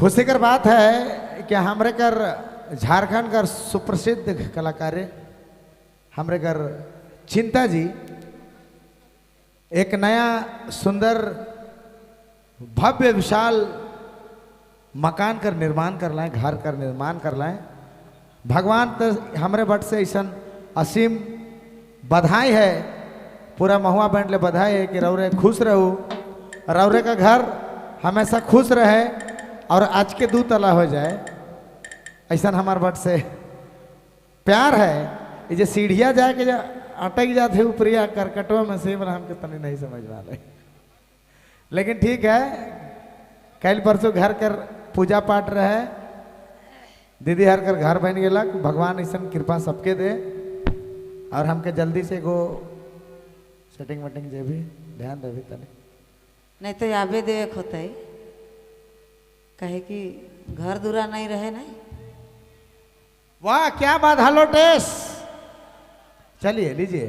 खुशी कर बात है कि हमरे कर झारखंड कर सुप्रसिद्ध कलाकार हमरे कर चिंता जी एक नया सुंदर भव्य विशाल मकान कर निर्माण कर लाए, घर कर निर्माण कर लाए। भगवान तो हमरे बट से ऐसा असीम बधाई है, पूरा महुआ बैंड ले बधाई है कि रौरे खुश रहू, रौरे का घर हमेशा खुश रहे और आज के दू तला हो जाए, ऐसा हमार बट से प्यार है। ये जो सीढ़िया जाए के जो अटक जाते है ऊपरिया करकटवा में से हमके तनी नहीं समझ वाले, लेकिन ठीक है। कल परसों घर कर पूजा पाठ रहे, दीदी हर कर घर बन गेलक, भगवान ऐसा कृपा सबके दे और हमके जल्दी से एगो सेटिंग वेटिंग जे भी ध्यान देवी तनी। नहीं तो आबे देवे के होतै, कहे कि घर दूरा नहीं रहे। नहीं वाह क्या बात, हेलो टेस, चलिए लीजिए।